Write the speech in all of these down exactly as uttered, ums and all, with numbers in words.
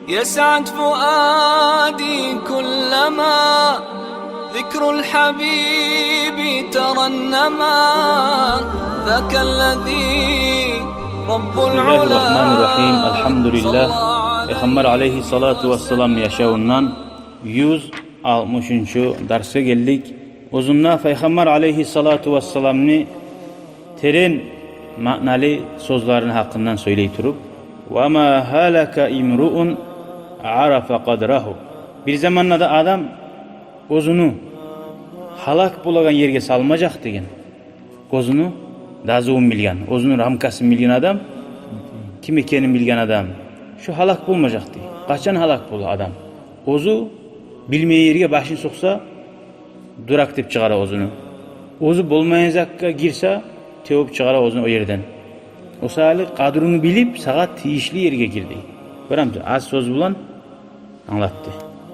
يسعد فؤادي كلما ذكر الحبيب ترنما، ذاك الذي رب العلا صلى عليه. Бисмиллагьи ррагьмани ррагьим. Алгьамдулиллагь. Пайхаммар алайгьи ссалату вассаламны яшавундан юз алтмышынчы дарсгъа гелдик. Оьзюнде Пайхаммар алайгьи ссалату вассаламны терен маъналы сёзлерини гьакъындан сёйлей туруп: «Ва ма гьалака имруун арафа къадрагьу». Бир заманда да адам оьзюню гьалак болагъан ерге салмажакъ деген. Оьзюню дазувун билген, оьзюню рамкасын билген адам, ким экенин билген адам, шо гьалак болмажакъ дей. Къачан гьалак бола адам? Оьзю билмейген ерге башын сокъса, дурак деп чыгъара оьзюню. Оьзю болмайгъан затгъа гирсе, тёгюп чыгъара оьзюню о ерден. О саялы къадруну билип, сагъа тийишли ерге гир дей. Гёремисен, аз сёз булан англатды.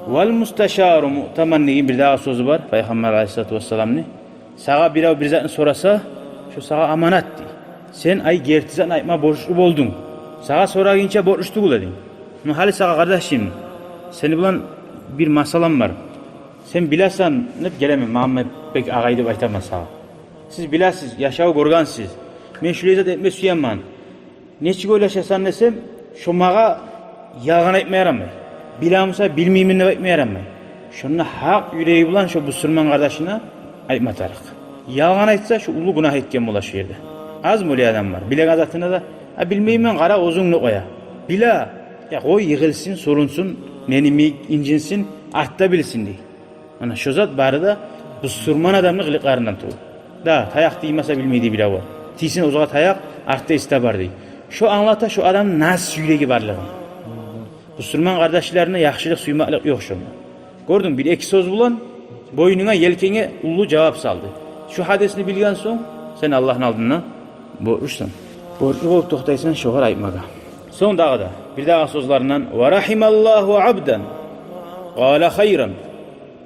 «Вал мусташару муътаман» деген бирдагъы сёзю бар Пайхаммар алайгьи ссалату вассаламны. Сагъа бирев бир затны сораса, шо сагъа аманат дей. Сен, ай, герти затны айтма борчлу болдунг. Сагъа сорагъынча борчлу тюгюл эдинг. Ну, гьали сагъа, къардашым, сени булан бир масъалам бар. Сен билесен, деп гелемен, Магьамматбек агъай деп айтаман сагъа. Сиз билесиз, яшав гёргенсиз. Мен шулай зат этме сюемен. Нечик ойлашасан десем, шо магъа ялгъан айтма ярамай. Билемисен, билмеймен деп айтма ярамай. Шонда гьакъ юреги булан шо бусурман къардашына айтма тарыкъ. Ялгъан айтса, шо уллу гюнагь этген бола шо ерде. Азмы олай адам бар? Билеген затына да, «А, билмеймен, къара, оьзюнг», — деп къоя. Биле, я къой, йыгъылсын, сорунсун, нени йимик инжинсин, артда билсин дей. Ана шо зат бары да бусурман адамны къылыкъларындан тюгюл. Да, таякъ тиймесе билмей дей бирев. Тийсин оьзюне таякъ, артда эсде бар дей. Шо англата шо адамны нас юреги барлыгъын. Бусурман къардашларына яхшылыкъ сюймеклик ёкъ шонда. Гёрдюнг, бир-эки сёз булан бойнунга, елкенге уллу жавап салды. Шо гьадисни билген сонг, сен Аллагьны алдында борчлусан. Борчлу болуп токътайсан шогъар айтмагъа. Сонг дагъы да, бирдагъы сёзлеринден: «Ва рагьималлагьу абдан къала хайран».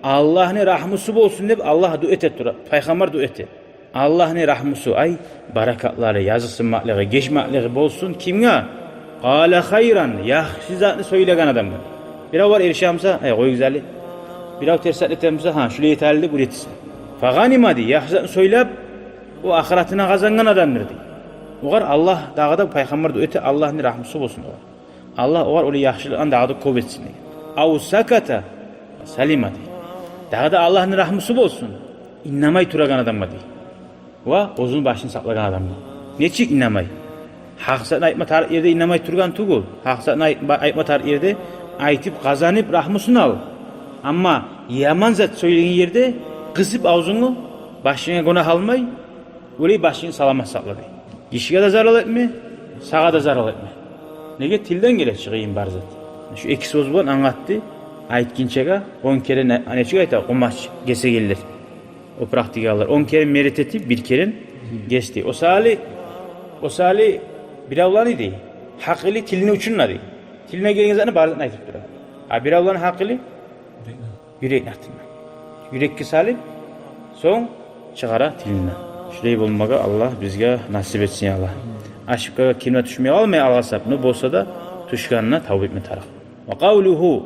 Аллагьны рагьмусу болсун деп Аллагь дуа эте тура, Пайхаммар дуа эте. Аллагьны рагьмусу, ай, баракатлары, языкъсынмакълыгъы, гечмеклиги болсун кимге? Къала хайран, яхшы затны сёйлеген адамгъа. Бирев бар эришемисе, ай, къой гюзели. Бирев терс зат этемисе, гьа, шулай этели деп уьйретсе. Фагъанима дей, яхшы затны сёйлеп, о ахыратына къазангъан адамдыр дей. Огъар Аллагь дагъы да, Пайхаммар дуа эте, Аллагьны рагьмусу болсун огъар. Аллагь огъар олай яхшылыкъланы дагъы да кёп этсин деген. Ав саката салима дей. Дагъы да Аллагьны рагьмусу болсун иннемей турагъан адамгъа дей. Ва оьзюню башын сакълагъан адамгъа. Нечик иннемей? Гьакъ затны айтма тарыкъ ерде иннемей тургъан тюгюл. Гьакъ затны айт-, айтма тарыкъ ерде айтып, къазанып, рагьмусун ал. Амма яман зат сёйлеген ерде къысып авзунгну, башынга гюнагь алмай, олай башынгны саламат сакъла дей. Гишиге де зарал этме, сагъа да зарал этме. Неге, тилден геле чыгъыйын бар зат. Шу эки сёз булан англатды. Айтгъынчагъа он керен, нечик айта, къумач гесегенлер, опуракъ тигегенлер. Он керен мерет этип, бир керен гес дей. О саялы, о саялы биревлени дей, гьакъылы тилини учунда дей. Тилине гелген затны барын айтып тура. А биревлени гьакъылы юрекни артында. Юрекге салып, сонг чыгъара тилинден. Шулай болмагъа Аллагь бизге насип этсин, я Аллагь. Ошибкагъа ким де тюшмей къалмай алгъасап, но болса да тюшгенине тавба этме тарыкъ. Ва къавлугьу,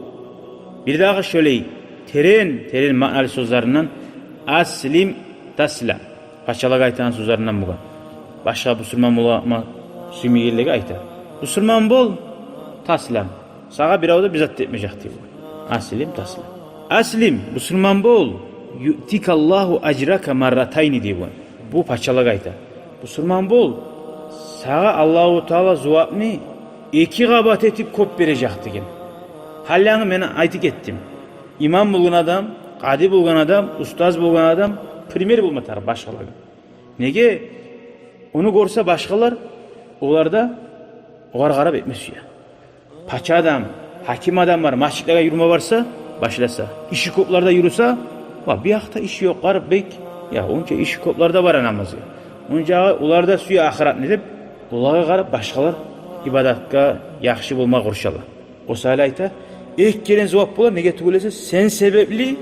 бирдагъы шолай терен, терен маъналы сёзлеринден: «Аслим таслам». Пачалагъа айтагъан сёзлеринден бугъар. Башгъа бусурман болма сюймейгенлеге айта: «Бусурман бол, таслам». Сагъа бирев де бир зат этмежек дей бу. «Аслим таслам». «Аслим», бусурман бол, «юътикаллагьу ажрака марратайни» дей бу. Бу пачалагъа айта. «Бусурман бол, сагъа Аллагьу Таала зувапны эки къабат этип кёп бережек» деген. Гьали янгы мен айтып гетдим. Имам болгъан адам, къади болгъан адам, устаз болгъан адам пример болма тарыкъ башгъалагъа. Неге? Ону гёрсе башгъалар, олар да огъар къарап этме сюе. Пача адам, гьаким адамлар масжитлеге юрюме барса, башласа, иши кёплер де юрюсе, ва бу якъда иши ёкъ, къарап бек, я, онча иши кёплер де бара намазгъа. Онча олар да сюе ахыратны деп, олагъа къарап башгъалар ибадатгъа яхшы болма къуршала. О саялы айта, эки керен зувап бола, неге тюгюл эсе, сен себепли,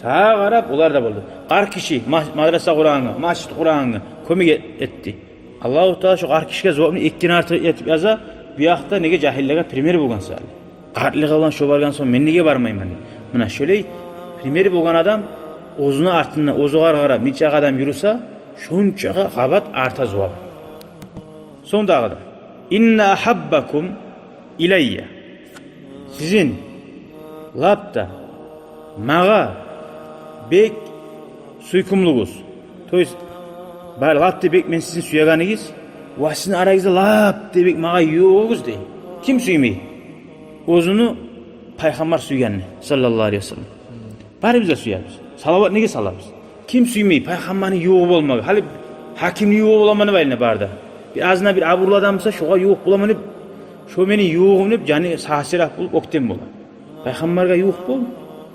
сагъа къарап олар да болду. Къарт гиши ма-, мадраса къурагъангъа, масжит къурагъангъа кёмек э-, этди. Аллагьу Таала шо къарт гишиге зувапны эки керен артыкъ этип яза, бу якъда неге, жагьиллеге пример болгъан саялы. Къартлыгъы булан шо баргъан сонг, мен неге бармайман? Муна шолай примери болгъан адам оьзюню артындан оьзю къаргъара нечакъы адам юрюсе, шончакъы къабат арта зувап. Сонг дагъы да: «Инна ахаббакум илайя». Сизин лап да магъа бек сюйкюмлюгюз. То есть, бар лап да бек мен сизин сюегенигиз, ва сизин арагъызда лап да бек магъа ювугъугъуз дей. Ким сюймей оьзюню пайхаммар сюйгенни, саллаллагьу алайгьи ва саллам? Барыбыз да сюебиз. Салават неге салабыз? Ким сюймей пайхаммарны ювугъу болмагъа? Гьали гьакимни ювугъу боламан деп айлана бары да. Бир азына бир абурлу адам буса, шогъар ювукъ боламан деп, шо мени ювугъум деп, жаны сагьсирап болуп, оьктем бола. Пайхаммаргъа ювукъ бол,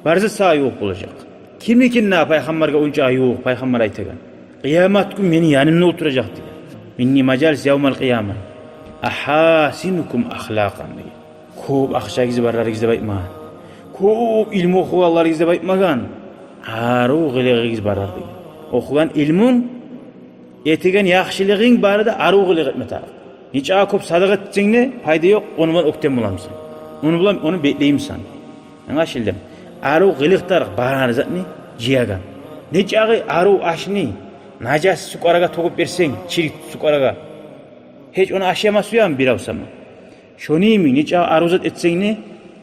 бар зат сагъа ювукъ болажакъ. Кимни экен дагъы пайхаммаргъа ончакъы ювукъ, пайхаммар айтагъан: «Къыямат гюн мени янымда олтуражакъ», – деген. «Минни мажалис явмал къыяма». «Ахасинукум ахлакъан», – деген. Кёп акъчагъыз барларыгъыз деп айтмагъан. Кёп илму охугъанларыгъыз деп айтмагъан. Арив къылыгъыгъыз барлар деген. Охугъан илмунг, этеген яхшылыгъынг бары да арив къылыкъ этме тарыкъ. Нечакъы кёп садагъа этсенг де, пайда ёкъ, ону булан оьктем боламысан? Ону булан, ону беклеймисен? Англашылдымы? Арив къылыкъ тарыкъ бар затны жыягъан. Нечакъы арив ашны нажас сукъарагъа тёгюп берсенг, чирик сукъарагъа, гьеч ону ашама сюеми бирев сама? Шону йимик, нечакъы арив зат этсенг де,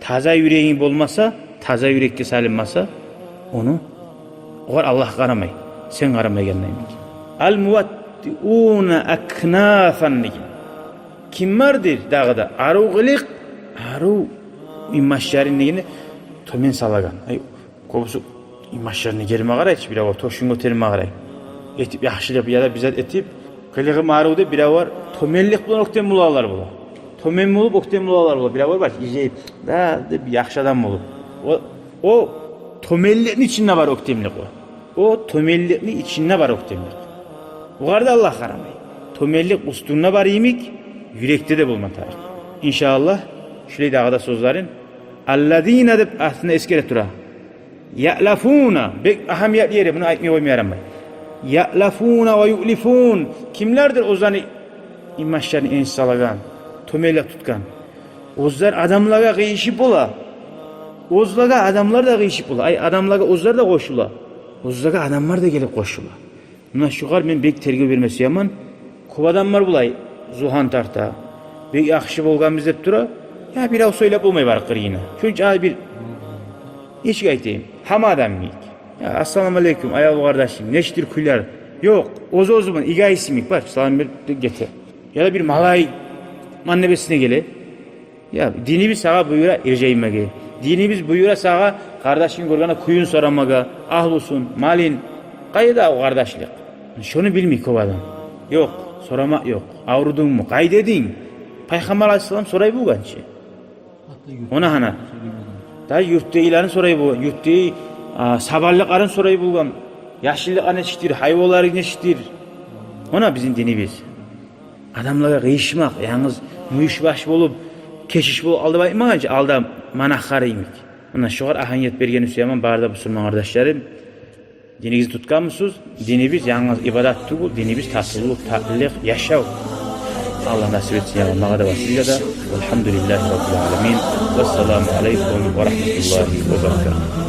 таза юрегинг болмаса, таза юрекге салынмаса, ону, огъар Аллагь къарамай, сен къарамайгъанда йимик. «Ал муваттиуна акнафан», – деген. Ким бардыр дагъы да арив къылыкъ, арив инбашларын дегенде тёмен салагъан. Ай, кёбюсю инбашларына гелме къарай чы, биревлер тёшюн гётерме къарай. Этип яхшылыкъ яда бир зат этип, къылыгъы арив деп, биревлер тёменлик булан оьктем болагъанлар бола. Тёмен болуп оьктем болагъанлар бола. Биревлер бар, изейип, да, деп, яхшы адам болуп. О, о тёменликни ичинде бар оьктемлик о. О тёменликни ичинде бар оьктемлик. Огъар да Аллагь къарамай. Тёменлик уьстюнгде бар йимик, юрекде де болма тарыкъ. Иншааллагь, шулай дагъы да сёзлерин «аллазина» деп астында эсгере тура. «Яълафуна», бек агьамиятлы ери, муну айтмай къойма ярамай. «Яълафуна ва юълифун». Кимлердир оьзлени инбашларын энсиз салагъан, тёменлик тутгъан? Оьзлер адамлагъа къыйышып бола. Оьзлеге адамлар да къыйышып бола. Ай, адамлагъа оьзлер де къошула. Оьзлеге адамлар да гелип къошула. Муна шугъар мен бек тергев берме сюемен. Кёп адамлар булай зугьан тарта. Бек яхшы болгъанбыз деп тура. Я бирев сёйлеп болмай барып къырыйына. Шунча бир, нечик айтайым, гьама адам йимик. Я, «Ассаламу алейкум, аявлу къардашым, нечикдир кюйлер?» Ёкъ, оьз-оьзю булан эгоист йимик бар, салам берип гете. Яда бир малай маннебесине геле. Я, динибиз сагъа буюра иржаймагъа. Динибиз буюра сагъа къардашынгны гёргенде кююн сорамагъа, агьлюсюн, малын. Къайда о къардашлыкъ? Шону билмей кёп адам. Ёкъ, сорамакъ ёкъ. Аврудунгму? Къайда эдинг? Пайхаммар алайгьиссалам сорай болгъан чы. Она гьана. Да юртдагъыларын сорай болгъан, юртдагъы, а, сабанлыкъларын сорай болгъан. Яшыллыкъ нечикдир, гьайванларынг нечикдир? Она бизин динибиз. Адамлагъа къыйышмакъ, янгыз мюйюшбаш болуп, кешиш болуп алдап айтмагъан чы, алда монахлар йимик. Муна шугъар агьамият берген сюемен, бары да бусурман къардашларым. Динигизни тутгъанмысыз? Динибиз янгыз ибадат тюгюл, динибиз татывлукъ, татлылыкъ, яшав. Аллагь насип этсин, я Аллагь, магъа да ва сизге де. Валгьамдулиллагьи раббил аламин. Вассаламу алейкум ва рагьматуллагьи ва баракатугь.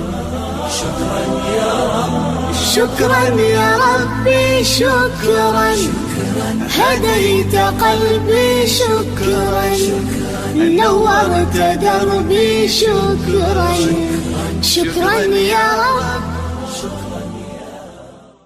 شكرا يا ربي، شكرا. هديت قلبي، شكرا. نورت دربي، شكرا. شكرا يا رب.